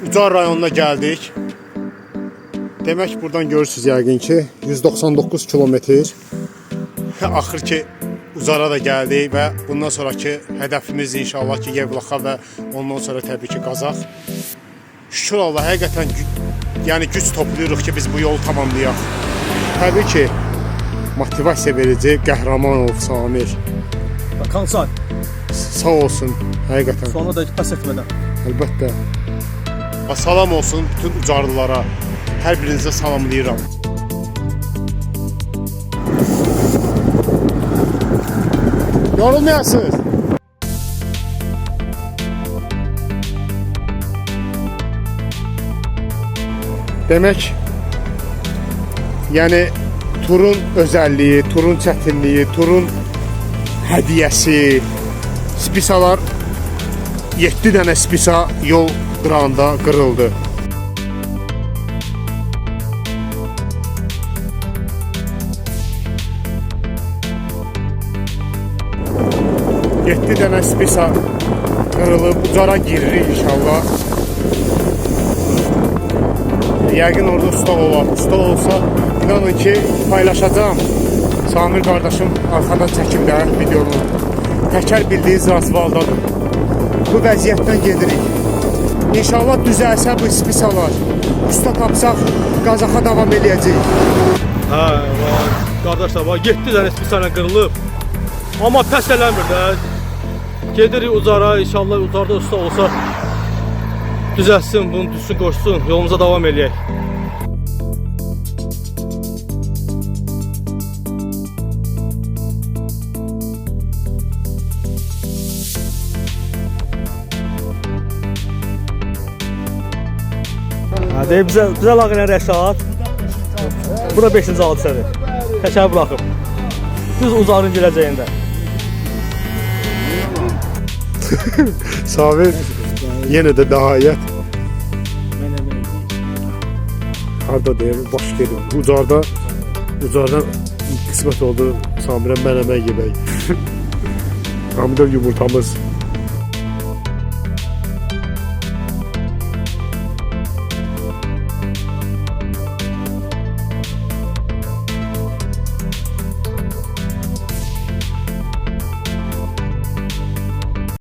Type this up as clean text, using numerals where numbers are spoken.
Ucar rayonuna gəldik. Demək buradan görürsüz yəqin ki, 199 kilometr. Axır ki Ucara da gəldik və bundan sonrakı hədəfimiz inşallah ki Yevlaxa və ondan sonra təbii ki Qazax. Şükür Allah, həqiqətən yəni güc toplayırıq ki biz bu yolu tamamlayaq. Təbii ki motivasiya verici Qəhrəmanov Samir. Kanser. Sağ olsun həqiqətən. Sonra da pes etmədən. Əlbəttə. Və salam olsun bütün ucarlılara. Hər birinizə salamlayıram. Yorulmayasınız. Demək, yəni turun özəlliyi, turun çətinliyi, turun hədiyyəsi, spisalar 7 dənə spisa yol qırağında qırıldı. Yeddi dənə spisa qırılıb, ucara giririk inşallah. Yəqin orada usta olar. Usta olsa inanın ki paylaşacağam. Samir qardaşım arxadan çəkib də videonu. Təkər bildiyiniz razvaldadır. Bu vəziyyətdən gedirik. İnşallah düzəlsə bu spisalar. Usta tapsaq Qazaxa davam eləyəcəyik. Hə, vay, qardaşlar, bax 7 dənə spisanə qırılıb. Amma pes eləmir də. Gedirik Ucara, inşallah Ucarda usta olsa düzəlsin, bunu düşsün, qoşsun, yolumuza davam eləyək. Hə, deyib bizə lağ ilə Rəşad. Bu da 5-ci hadisədir. Təkər buraxıb. Düz Ucarın girəcəyində. Samir yenə də nəhayət harda deyim baş gedib. Ucarda qismət oldu Samirə mələmə yemək. Pomidor yumurtamız.